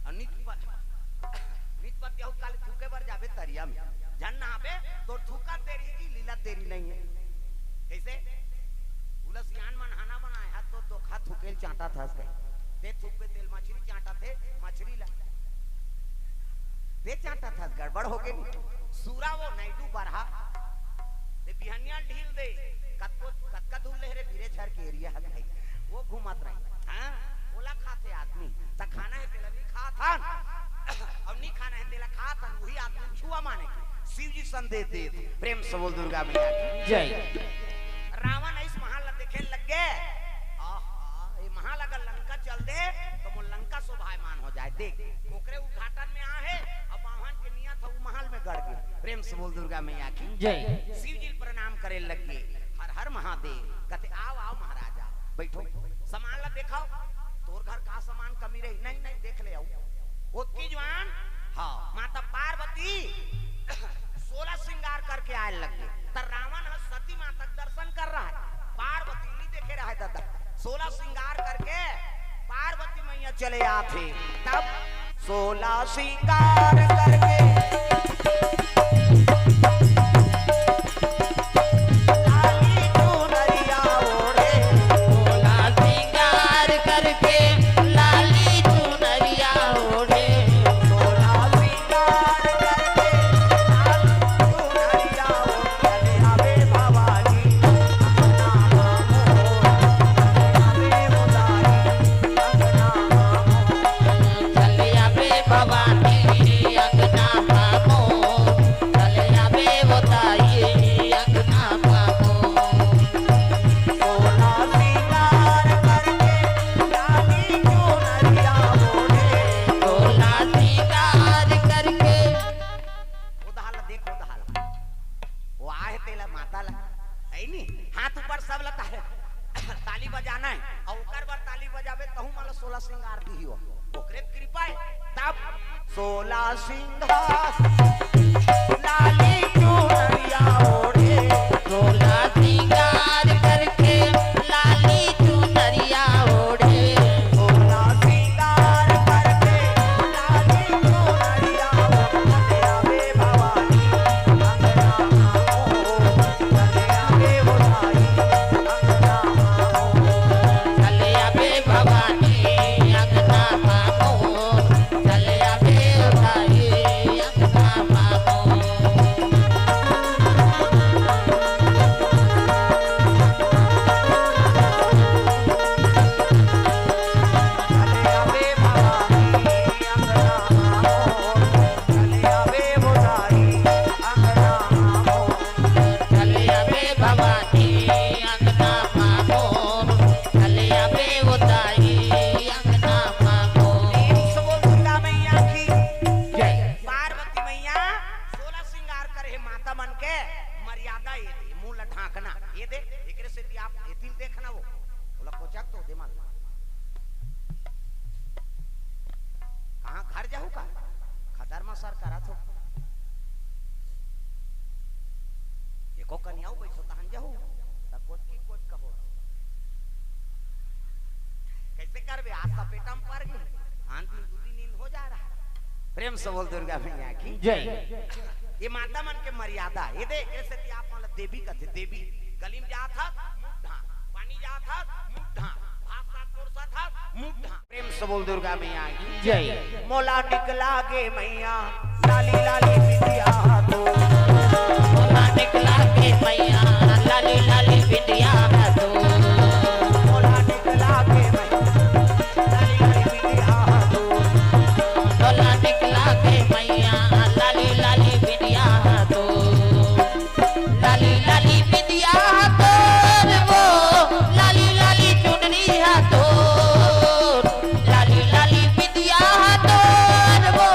और नित प-, नित पत्ती अउत काले थूके बर जाबे तरिया में। झन नहाबे, तो थूका तेरी जी, लीला तेरी नहीं है। कैसे? उला सियान मन हाना बनाए, हाथ तो धोखा थूकेल चांटा थस गए। ते थूकबे तेल मछरी चांटा थे, मछरी ला। ते चांटा थस गड़बड़ हो गए। सूरा वो नायडू बरहा। ते बिहनिया ढील दे, कतको, कतका दूर ले रे, बिरे झर के एरिया है भाई। वो घूमत रही। हाँ? ओला खाथे आदमी। त खाना है तेला नहीं खाथन। अब नहीं खाना है तेला खाथन। वही आदमी छुआ माने के। शिव जी संदेश देत हे। प्रेम से बोल दुर्गा मैया की। जय। रावण इस महल ला देखे लग गे। आहा, ये महल अगर लंका चल दे, तो मोर लंका शोभायमान हो जाए। देख, ओकरे उद्घाटन में आहे, अब बावन के नियत हे, वो महल में गड़ गे। प्रेम से बोल दुर्गा मैया की। जय। शिव जी प्रणाम करे लग गे। हर हर महादेव। कहते, "आओ, आओ महाराजा, बैठो, सामान ला देखाओ, तोर घर का सामान कमी रही?" "नहीं, नहीं, देख ले आओ।" ओतकी जुवार, हाँ, माता पार्वती सोलह श्रृंगार करके आए लग गे। त रावण ह सती माता के दर्शन कर रहा है, पार्वती नहीं देखे रहा है दादा। सोलह श्रृंगार करके पार्वती मैया चले आथे। तब सोलह श्रृंगार करके लाली चुनरिया ओढ़े। सोलह श्रृंगार करके लाली चुनरिया ओढ़े। सोलह श्रृंगार करके लाली चुनरिया ओढ़े। चले आवे भवानी अंगना मोर, चले आवे उदारी अंगना मोर। चले आवे भवानी अंगना मोर, चले आवे उदारी अंगना मोर। सोलह श्रृंगार करके लाली चुनरिया ओढ़े। सोलह श्रृंगार करके। उदाहरण देख, उदाहरण। वो आहे तेला माता ला, है नी? हाथ ऊपर सब ला ताली बजाना है, अउ ओकर बर ताली बजाबे, तहू मन ला सोलह श्रृंगार दिही हो। ओकरे कृपा है। तब सोलह श्रृंगार, लाली चुनरिया ओढ़े। सोलह श्रृंगार करके लाली चुनरिया ओढ़े। सोलह श्रृंगार करके लाली चुनरिया ओढ़े। चले आवे भवानी अंगना मोर, चले आवे उदारी अंगना मोर। चले आवे भवानी अंगना मोर, चले आवे उदारी अंगना मोर। चले आवे भवानी अंगना मोर, चले आवे उदारी अंगना मोर। चले आवे भवानी अंगना मोर, चले आवे उदारी अंगना मोर। प्रेम से बोल दुर्गा मैया की जय। पार्वती मैया सोलह श्रृंगार करे हे माता मन के, मर्यादा ये दे, मुंह ला ढांकना ये दे, एकरे से भी आप एती ल देखना वो, ओला कोचक तो दे मन। कहाँ घर जाहू का? खदर म सर करत हो। एको कनियाऊ बैठो तहन जाहू। त कोच की कोच कहो। कैसे करबे? आज सपेटा म पर गे। आन दिन दू दिन नींद हो जा रहा है। प्रेम से बोल दुर्गा मैया की जय। ये माता मन के मर्यादा, ये दे, एकरे सेती आप मन ला देवी कथे, देवी। गली में जात हस, मुंह ढांक, पानी जात हस, मुंह ढांक, भात साग परोसत हस, मुंह ढांक। प्रेम से बोल दुर्गा मैया की जय। मोला निक लागे मैया, लाली लाली बिंदिया तो। मोला निक लागे मैया, लाली लाली बिंदिया तो। मोला निक लागे मैया, लाली लाली बिंदिया तो। मोला निक लागे मैया, लाली लाली बिंदिया तो। लाली लाली बिंदिया तोर वो, लाली लाली चुनरी हा तोर। लाली लाली बिंदिया तोर वो,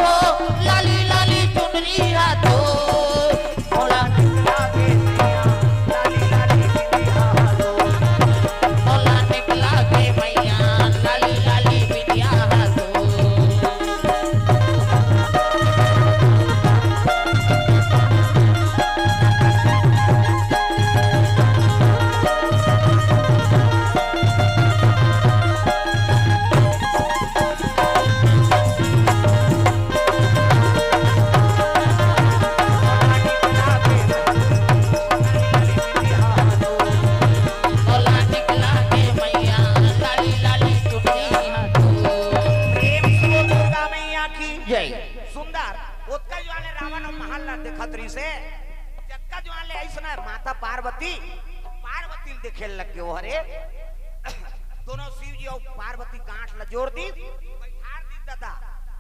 लाली लाली चुनरी हा तोर। मोला निक लागे मैया, लाली लाली बिंदिया तोर। मोला निक लागे मैया, लाली लाली बिंदिया तोर। प्रेम से बोल दुर्गा मैया की जय। सुंदर, ओतका जुवार ले रावण अउ महल ला देखत रहिस हे, जतका जुवार ले अइसना माता पार्वती, पार्वती ल देखे लग गे। ओ हरे, दोनों शिव जी अउ पार्वती गांठ ला जोड़ दिस, बइठार दिस दादा,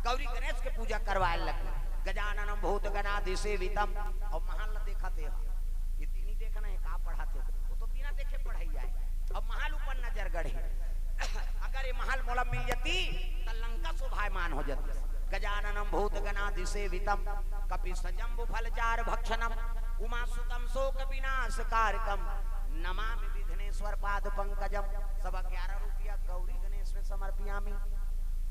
गौरी गणेश के पूजा करवाए लग गे। गजाननम भूत गणादि सेवितम। अउ महल ल देखत हे, ये तीनी देखना हे का पढ़ाथे, वो तो बिना देखे पढ़ाई आए। अब महल ऊपर नजर गढ़े, अगर ये महल मोला मिल जती, त लंका शोभायमान हो जती। गजाननम भूत गणादि सेवितम, कपि सजम्बु फल चार भक्षणम, उमा सुतम शोक विनाश कारकम, नमामि विघ्नेश्वर पाद पंकजम। सब ग्यारह रुपया गौरी गणेश में समर्पियामी।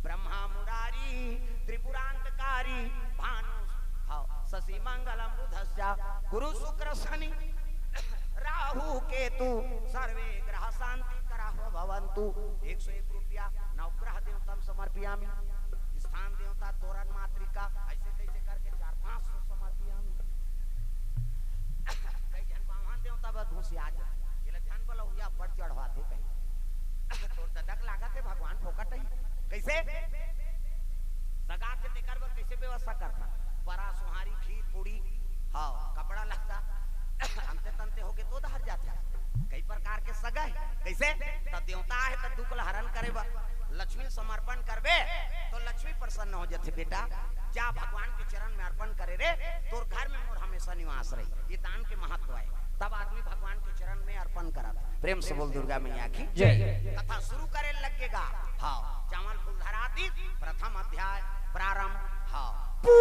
ब्रह्मा मुरारी त्रिपुरांतकारी, भानु, हाँ, शशि मंगलम बुधस्या, गुरु शुक्र शनि राहु केतु, सर्वे ग्रह शांति करह भवंतु। एक सौ एक रुपया नवग्रह देवतम समर्पियामी। स्थान देवता तोरण मातृका, ऐसे तैसे करके चार पाँच सौ समर्पियामी। कई झन बाम्हन देवता बर घुसिया जाय, एला झन बलहुया पर चढ़वाथे कहीं। तोर ददक लागत हे भगवान फोकट ही। कैसे? सगा के तेकर बर कैसे व्यवस्था करता? परा, सुहारी, खीर, पूड़ी, हाँ, कपड़ा लत्ता, अंते तंते होके तो डहर जाथे। कई प्रकार के सगा हे। कैसे? त देवता हे त दुख ल हरण करे बर, लक्ष्मी ल समर्पण करबे तो लक्ष्मी प्रसन्न हो जथे। बेटा, जा भगवान के चरण में अर्पण करे रे, तोर घर में मोर हमेशा निवास रही। ये दान के महत्व हे। तब आदमी भगवान के चरण में अर्पण करत। प्रेम से बोल दुर्गा मैया की जय। कथा शुरू करे लगेगा। हाँ, चावल फूल धरा दीस, प्रथम अध्याय प्रारंभ। हाँ, पू,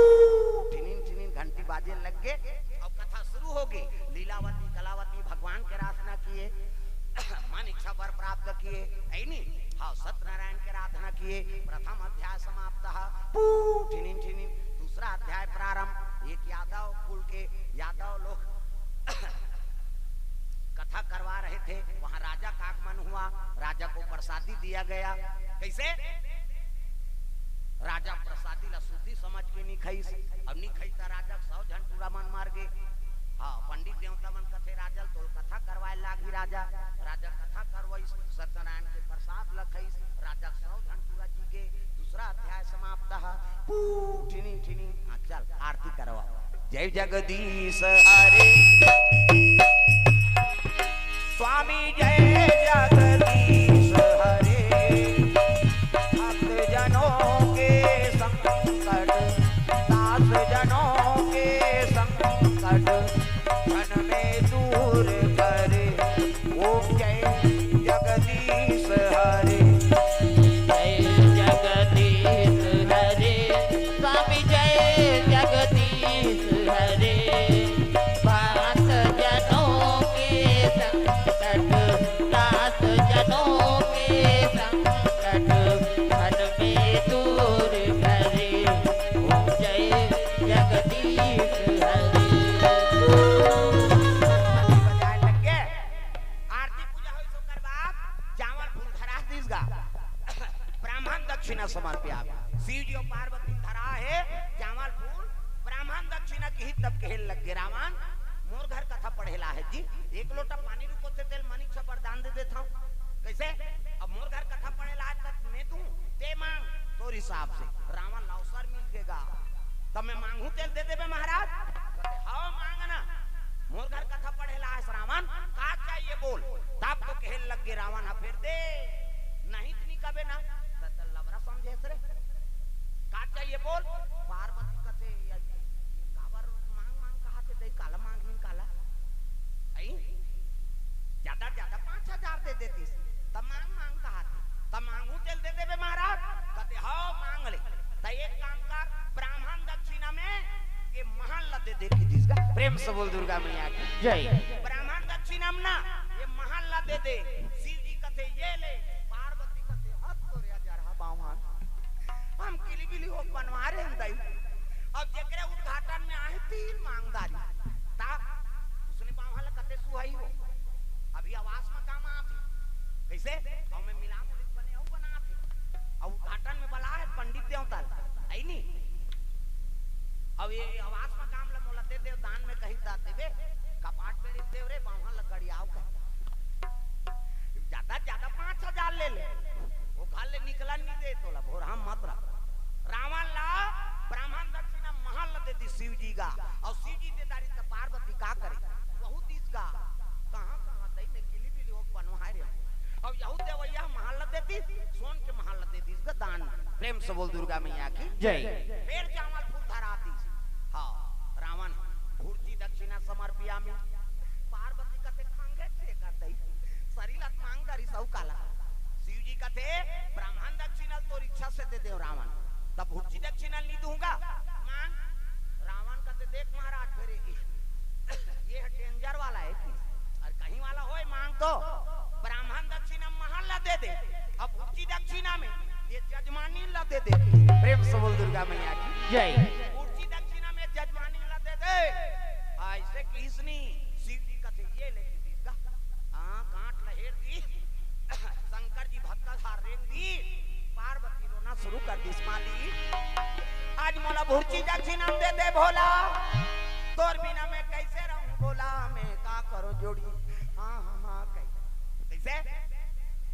ठिनिन ठिनिन घंटी बाजे लग गे। अब कथा शुरू होगे। लीलावती कलावती भगवान के आराधना किए, मन इच्छा वर प्राप्त किए, है नी? हाँ, सत्यनारायण के आराधना किए। प्रथम अध्याय समाप्त। पू, ठिनिन ठिनिन, दूसरा अध्याय प्रारंभ। एक यादव कुल के यादव लोग कथा करवा रहे थे, वहां राजा का आगमन हुआ। राजा को प्रसादी दिया गया। कैसे? राजा प्रसादी ला शुद्धि समझ के नी खाइस, अब नी खाइस त राजा के सौ झन टूरा मन मार गे। हाँ, पंडित देवता मन कथे, "राजा ल तोल कथा करवाए लागही राजा।" राजा कथा करवाइस, सत्यनारायण के प्रसाद ला खाइस, राजा के सौ झन टूरा जी गे। दूसरा अध्याय समाप्त। पू, ठिनी ठिनी। हाँ, चल आरती करवा। जय जगदीश हरे, स्वामी जय जगदीश हरे। भक्त जनों के संकट, दास जनों के संकट, क्षण में दूर करे। ओम जय जगदीश हरे। जय जगदीश हरे, स्वामी जय जगदीश हरे। भक्त जनों के संकट, दास जनों के संकट, क्षण में दूर करे। ओम जय जगदीश हरे। बजाए लग गे। आरती पूजा होइस, ओकर बाद चावल फूल धरा दीस गा। ब्राह्मण दक्षिणा समर्पिया। शिव जी अउ पार्वती धरा हे चावल फूल, ब्राह्मण दक्षिणा किही तब कहे लग गे, "रावण, मोर घर कथा पढ़े ला हे जी, एक लोटा पानी रुको थे तेल मनिक छपर दान दे देता हूँ।" कैसे? अब मोर घर कथा पढ़े ला हे तब मैं दूँ, ते मांग तोर हिसाब से। रावण ला अवसर मिल गेगा, तब मैं मांगू तेल दे देबे महाराज। कहते, "हाँ मांगना।" मोर घर कथा पढ़े ला हे रावण, का चाहिए बोल। तब तो कहे लग गे रावण ह, "फेर दे, नहीं तो नी कबे ना।" त, त लबरा समझे रे, "का चाहिए बोल।" पार्वती कथे, "ये, ये काबर मांग मांग कहा थे, दई काला मांग काला?" आई? ज्यादा ज्यादा पाँच हजार दे देतीस, त मांग मांग कहा थे, त मांगू तेल दे देबे महाराज। कहते, "हाँ मांग ले।" त एक काम कर, ब्राह्मण दक्षिणा में ये महल ला दे दे किहिस गा। प्रेम से बोल दुर्गा मैया की जय। ब्राह्मण दक्षिणा में ना, ये महल ला दे दे। शिव जी कथे, "ये ले।" पार्वती कथे, "हद तोरे अजर हा बावन, हम किली बिली हो बनवा रहे हैं दई। अब जेकरे उद्घाटन में आहे तिल मांगदारी।" ता उसने बावन ला कथे सुहाई हो, अभी आवास में काम आथे। कैसे? अउ मैं मिला मुलिक बने अउ बनाथे। अउ उद्घाटन में बला हे पंडित देवता ला, आई नी? अउ ये आवास में काम ला मोला दे देव, दान में कही दा देबे, कपाट बेड़ी देव रे, बावन ला गड़ियाव कह। ज्यादा ज्यादा पाँच हजार ले ले, वो घर ले निकलन नी दे तोला, भोरहा मत रह। रावण ला ब्राह्मण दक्षिणा महल ला दे दी शिव जी गा, अउ शिव जी दे दारी त पार्वती का करे, वहू दीस गा। कहाँ कहाँ दई में किली बिली हो बनवाए रे। अब यहू देवैया महल ला दे दी, सोन के महल ला दे दीस गा दान। प्रेम से बोल दुर्गा मैया की जय। फेर चावल फूल धरा दीस। हाँ। जय। बुढ़ची दक्षिणा में जजमानी ला दे दे। अइसे किहिस नी, शिव जी कथे, "ये ले दीस गा।" हाँ, कांट ल हेर दीस। शंकर जी भक्ता धार रेंग दीस। पार्वती रोना शुरू कर दीस, "मालिक, आज मोला बुढ़ची दक्षिणा में दे दे भोला, तोर बिना मैं कइसे रहूं भोला, मैं का करूं जोड़ी।" हाँ, हाँ, हाँ, कहि। कइसे?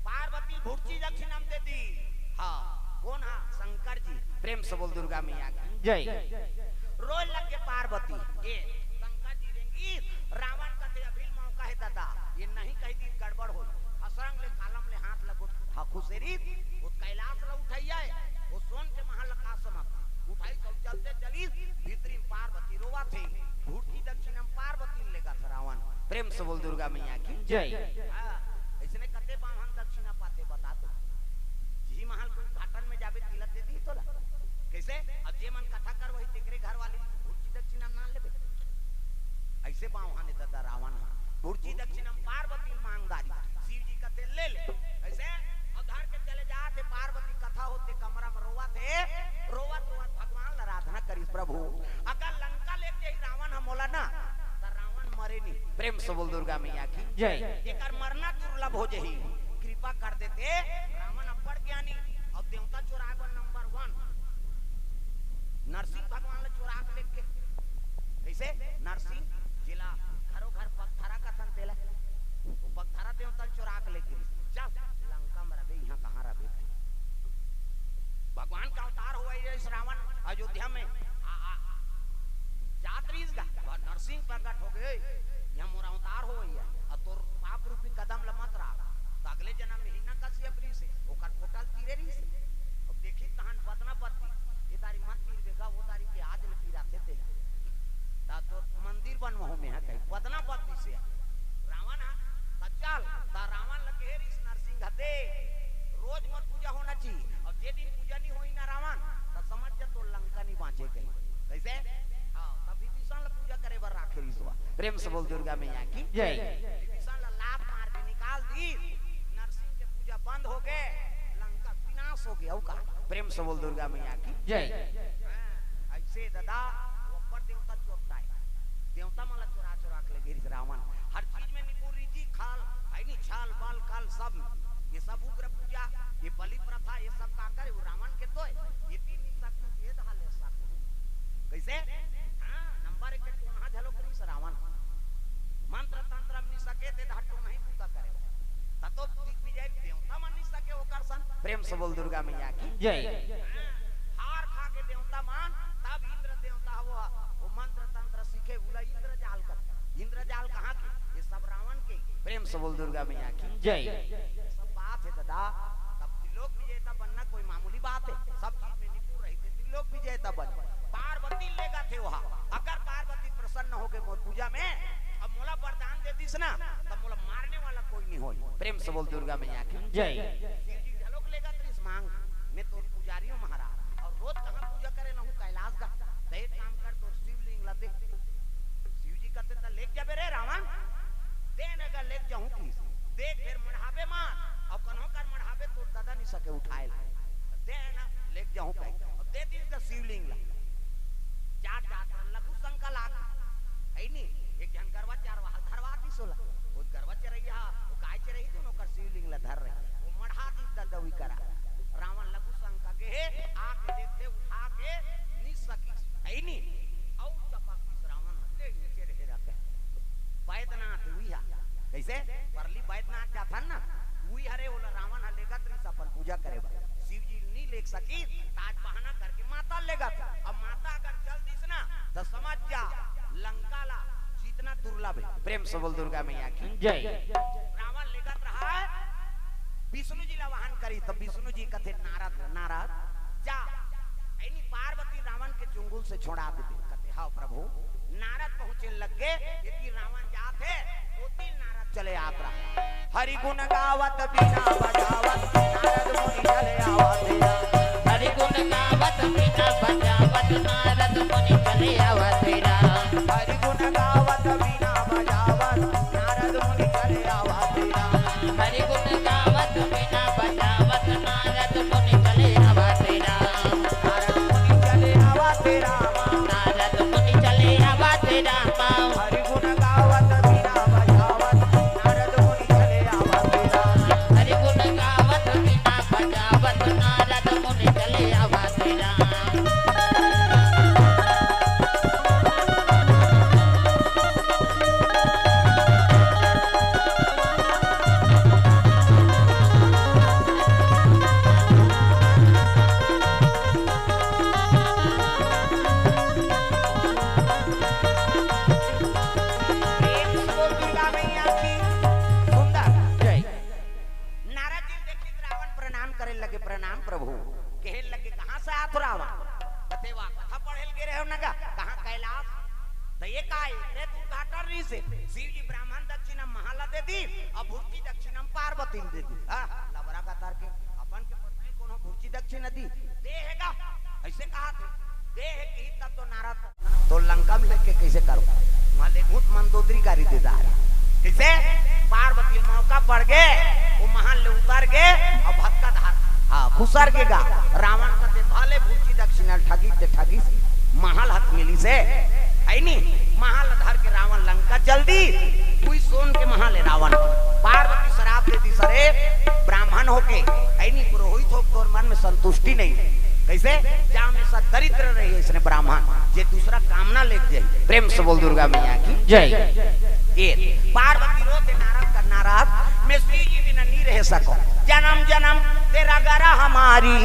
पार्वती बुढ़ची दक्षिणा में दे दीस। हाँ, कोन हा? शंकर जी। प्रेम से बोल दुर्गा मैया की जय। रोए लग गे पार्वती। ये शंकर जी रेंगिस, रावण कथे, "अभी मौका हे दादा, ये नहीं कहि दीस गड़बड़ होही।" हसरंग ले कालम ले हाथ लगो, हा खुसेरिस, वो कैलाश ला उठइया हे, वो सोन के महल ला का समझ, उठइस अउ चलते चलिस, भीतरी में पार्वती रोवत हे, बुढ़ची दक्षिणा में पार्वती लेगत हे रावण। प्रेम से बोल दुर्गा मैया की जय। हाँ, अइसने कते बाम्हन दक्षिणा पाथे बता तो। जिही महल के उद्घाटन में जाबे तिला दे दिही तोला। कइसे? अब जे मन कथा करवाही तेकरे घर वाली बुढ़ची दक्षिणा ना लेबे। अइसे बाम्हन हे दादा रावण हा। बुढ़ची दक्षिणा पार्वती मांग डारिस। शिव जी कथे, "ले ले।" अइसे अब धर के चले जात हे पार्वती, कथा होत हे कमरा में रोवत हे, रोवत रोवत भगवान ला आराधना करिस, "प्रभु, अगर लंका लेग जाही रावण हा मोला ना, त रावण मरे नी।" प्रेम से बोल दुर्गा मैया की जय। एकर मरना दुर्लभ हो जाही, कृपा कर देते, रावण अब्बड़ ज्ञानी, अउ देवता चोराए बर नंबर वन। नरसिंह भगवान ला चोरा के लेके, कइसे? नरसिंह जेला घरो घर पगथरा कथन तेला, वो पगथरा देवता चोरा के लेके, "चल, लंका में रबे, इहाँ कहाँ रबे?" भगवान का अवतार होवइस रावण अयोध्या में, आ, आ, जात रहिस गा, नरसिंह प्रगट हो गे, "इहाँ मोर अवतार होवइया, अउ तोर पाप रूपी कदम ल मत राख।" त अगले जनम में हिरण्यकश्यप रहिस हे, ओकर पोटल तीरे रहिस हे। अब देखिस तहन पदना पद दिस, "ए दारी मत तीरबे गा, वो दारी के आज ले तीराथे तेला। त तोर मंदिर बनवाहूं मेंहा," कहि पदना पद दिस हे रावण हा। त चल, त रावण ल कहे रहिस नरसिंह ह, "देख, रोज मोर पूजा होना चाहिए, अउ जे दिन पूजा नहीं होही ना रावण, त समझ जा तोर लंका नहीं बांचे," कहि। कइसे? हाँ, त विभीषण ल पूजा करे बर राखे रहिस हे। प्रेम से बोल दुर्गा मैया की जय। विभीषण ला लात मार के निकाल दिस, नरसिंह के पूजा बंद हो गे, लंका विनाश हो गे। अउ का? प्रेम से बोल दुर्गा मैया की जय। हाँ, अइसे दादा, वो अब्बड़ देवता चोट्टा हे। देवता मन ला चोरा चोरा के लेगे रहिस रावण। हर चीज में निपुण रहिस जी, खल, हे नी, छल, बल, कल, सब में। ये सब उग्र पूजा, ये बलि प्रथा, ये सब का करे, वो रावण के तो हे। ये तीन निशा के भेद हा ले सकहूं। कइसे? हाँ, नंबर एक के टोनहा घलो करिस रावण। मंत्र तंत्र में नहीं सके, ते धा टोनही बूता करे। त तो दिग्विजय देवता मन नहीं सके ओकर सन। प्रेम से बोल दुर्गा मैया की जय। हाँ, हार खा के देवता मन, तब इंद्र देवता वो, वो मंत्र तंत्र सीखे, उला इंद्रजाल कर। इंद्रजाल कहाँ के? ये सब रावण के। प्रेम से बोल दुर्गा मैया की जय। ये सब बात हे दादा, तब त्रिलोक विजेता बनना कोई मामूली बात हे? सब चीज में निपुण रहिथे, त्रिलोक विजेता बन। पार्वती लेगथे वहाँ, अगर पार्वती प्रसन्न हो गे मोर पूजा में, अब मोला वरदान दे दिस ना, तब मोला मारने वाला कोई नहीं होय। प्रेम से बोल दुर्गा मैया की जय। शिव जी घलोक लेगत रहिस मांग, "मैं तोर पुजारी हूँ महाराज, अउ रोज कहाँ पूजा करे रहूँ कैलाश का, त एक काम कर, तोर शिवलिंग ला दे।" शिव जी कथे, "त लेग जाबे रे रावण, दे न गा, लेग जाहूँ किस, देख फेर मढ़ाबे मत, अउ कन्हो कर मढ़ाबे तोर ददा नहीं सके उठाए ला, दे न, लेग जाहूँ कहि, अउ दे दिस गा शिवलिंग ला।" जात जात मन लघु शंका लाग, हे नी, एक झन गरवा चरवाहा धरवा दिस ओला। वो गरवा चरइया, वो गाय चरही तो ओकर शिवलिंग ला धर रही। वो मढ़ा दिस ददवी करा। रावण लघु शंका गे हे, आके देखथे, उठा के नी सकिस। हे नी, अउ चपक दिस रावण हते नीचे रहे रखे। बैद्यनाथ उही हा। कइसे? परली बैद्यनाथ जाथन ना, उही हरे ओला रावण ह लेगत रहिस अपन पूजा करे बर। शिव जी नी लेग सकिस, त आज बहाना करके माता लेगत। अब माता अगर चल दिस ना, त समझ जा, लंका ला जीतना दुर्लभ हे। प्रेम से बोल दुर्गा मैया की जय। रावण लेगत रहा हे, विष्णु जी ला वाहन करिस, त विष्णु जी कथे, "नारद, नारद, जा, हे नी पार्वती रावण के चुंगुल से छोड़ा देबे।" कथे, "हव प्रभु।" नारद पहुंचे लग गे, एती रावण जात हे, ओती नारद चले आत रहा। हरि गुण गावत बीना बजावत नारद मुनि चले आवत हे। हरि गुण गावत बीना बजावत नारद मुनि चले आवत हे। हरि गुण गावत बीना बजावत नारद मुनि चले आवत हे। हरि गुण गावत बीना बजावत नारद मुनि चले आवत हे। नारद मुनि चले आवत हे। एक आए, एक उद्घाटन रहिस हे। शिव जी ब्राह्मण दक्षिणा महा ल दे दी, अउ भुर्ची दक्षिणा पार्वती ल दे दी। हाँ, लबरा का तार के अपन के पत्नी कोनो भुर्ची दक्षिणा दी, दे हे गा, अइसे कहा थे, दे हे कही तब तो नारद तो लंका में लेके कइसे करो? वहाँ ले भूत मंदोदरी का रीतिदार। कइसे? पार्वती मौका पड़ गे, वो महल ले उतर गे अउ भक्का धार, हाँ, खुसर गे गा। रावण कथे भले भुर्ची दक्षिणा ठगी ते ठगी, महल हक मिलिस हे, है नी? महल धर के रावण लंका चल दी, कोई सोन के महल हे रावण। पार्वती श्राप दे दी, सरे ब्राह्मण होके, है नी, पुरोहित हो, तोर मन में संतुष्टि नहीं। कइसे? जा हमेशा दरिद्र रही इसने ब्राह्मण, जे दूसरा कामना लेके जाही। प्रेम से बोल दुर्गा मैया की जय। ये पार्वती रोथे नारद का, नारद मैं शिव जी बिना नहीं रह सको, जन्म जन्म तेरा गरा हमारी,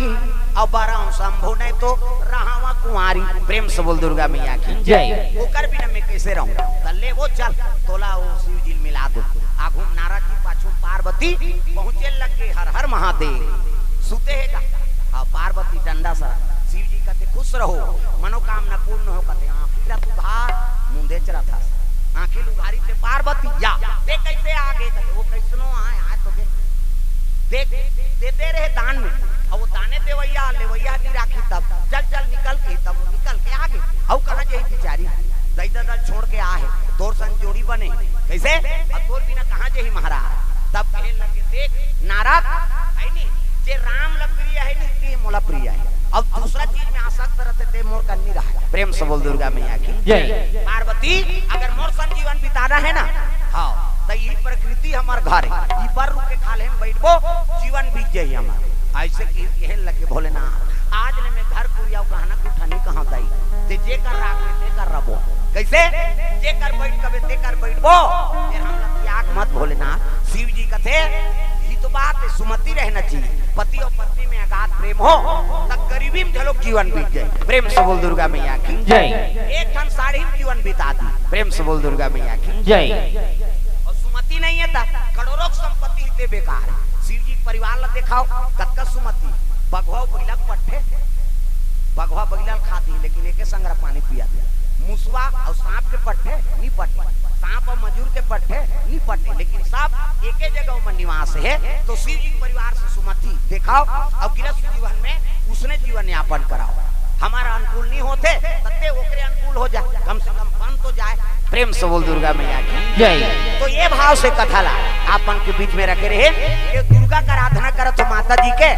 अब बरहूं शंभु नहीं तो रहावा कुंवारी। प्रेम से बोल दुर्गा मैया की जय। ओकर बिना मैं कइसे रहूं? त ले वो चल, तोला वो शिव जी ल मिला दो। आगू नारद जी, पाछू पार्वती, पहुंचे लगे हर हर महादेव। सुते हे का? हाँ, पार्वती डंडा सर। शिव जी कथे खुश रहो, मनोकामना पूर्ण हो। कथे आँखी ला तू भार, मुंदे चरत हस। आँखी ल उघारी थे पार्वती, या ते कइसे आ गे? कथे वो कइसनो आए, आए तो गे। देख, देते रहे दान में, अउ वो दाने देवइया, लेवइया नी राखी तब, चल चल निकल के, तब वो निकल के आ गे। अउ कहाँ जाही बिचारी? दई ददा ल छोड़ के आ हे, तोर संग जोड़ी बने, कइसे? अउ तोर बिना कहाँ जाही महाराज? तब कहे लगे, देख नारद, है नी, जे राम ल प्रिय है नी, ते मोला प्रिय है। अब दूसरा चीज में आसक्त रहते, ते मोर कन्नी रहा। प्रेम से बोल दुर्गा मैया की जय। पार्वती, अगर मोर संग जीवन बिताना है ना, हाँ, तो ये प्रकृति हमार घर है, ई पर रुक के खा ले, हम बैठबो, जीवन बीत जाही हमार। अइसे कि कहे लगे भोलेनाथ, आज ले मैं घर कुरिया अउ गहना गुठा नहीं कहां दाई, ते जे कर राख ले, ते कर रबो। कइसे? जे कर बैठ कबे, ते कर बैठबो। फिर हम लोग त्याग मत भोलेनाथ। शिव जी कथे, ये तो बात है, सुमति रहना चाहिए। पति और पत्नी में अगाध प्रेम हो, तब गरीबी में झलोक जीवन बीत जाए। प्रेम से बोल दुर्गा मैया की जय। एक ठन साड़ी में जीवन बिता दी। प्रेम से बोल दुर्गा मैया की जय। अउ सुमति नहीं है, तब करोड़ों की संपत्ति ही ते बेकार है। शिव जी के परिवार ला देखाओ, कतका सुमति, बघवा बइला के पट्ठे, बघवा बइला ल खा दी, लेकिन एके संगरा पानी पिया दी। मुसवा अउ सांप के पट्ठे नी पट्टे, सांप अउ मजूर के पट्ठे नी पट्टे, लेकिन सब एके जगह में निवास है। तो शिव जी के परिवार से सुमति देखाओ, अउ गृहस्थ जीवन में उसने जीवन यापन कराओ। हमारा अनुकूल नहीं होते, तत्ते ओकरे अनुकूल हो जाए, कम से कम बन तो जाए। प्रेम से बोल दुर्गा मैया की जय। तो ये भाव से कथा ला आपन के बीच में रखे रहे कि दुर्गा का आराधना करत हो माता जी के,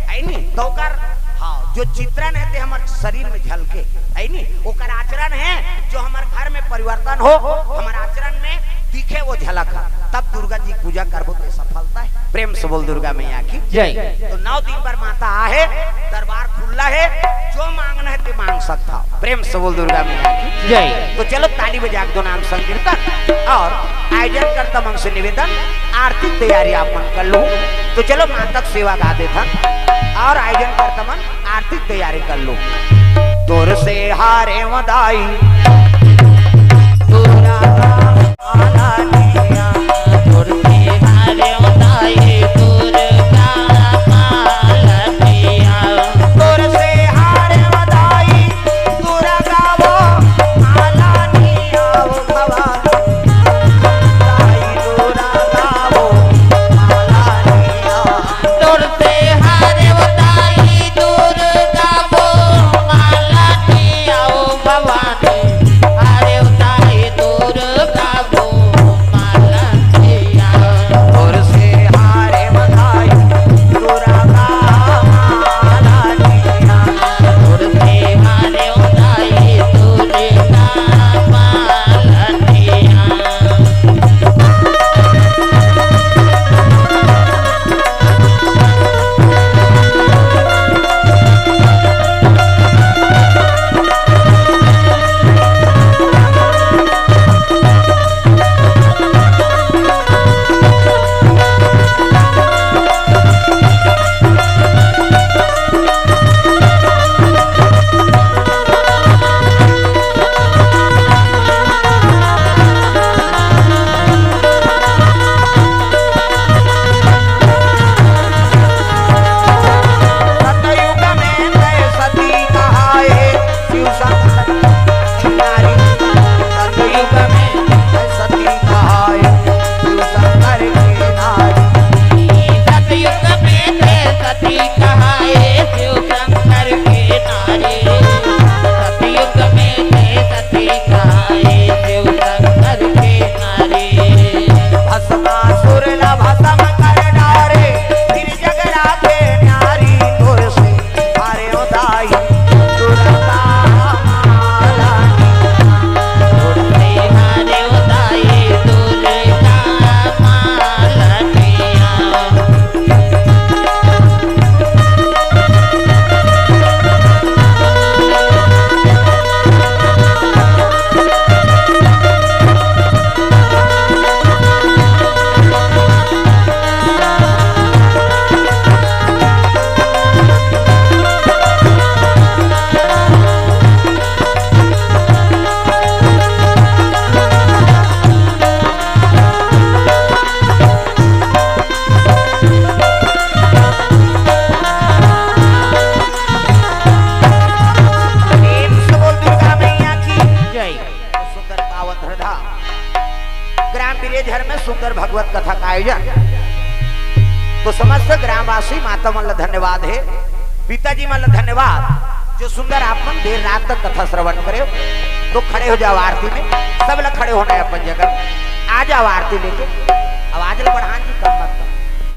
है नी? तो ओकर, हाँ, जो चित्रण है ते हमर शरीर में झलके, है नी? ओकर आचरण है जो हमर घर में परिवर्तन हो, हमर आचरण में दिखे वो झलक है, तब दुर्गा जी पूजा करबो ते सफलता है। प्रेम से बोल दुर्गा मैया की जय। तो नौ दिन भर माता आहे, दरबार खुला है, जो मांगना है ते मांग सकता हो। प्रेम से बोल दुर्गा मैया की जय। तो चलो ताली बजा के दो नाम संकीर्तन और आयोजन करता मन से निवेदन, आरती तैयारी आप मन कर लो। तो चलो माता की सेवा गा देथन और आयोजन करता मन आरती तैयारी कर लो। तोर से हारे मदाई तोरा हाँ। ग्राम बिरेझर में सुंदर भगवत कथा का आयोजन। तो समस्त ग्रामवासी माता मन ला धन्यवाद हे, पिताजी मन ला धन्यवाद, जो सुंदर आप मन देर रात तक कथा श्रवण करे। तो खड़े हो जाओ आरती में, सब ला खड़े होना हे अपन जगह। आ जाओ आरती लेके। आवाज ला बढ़ान जी, कम मत।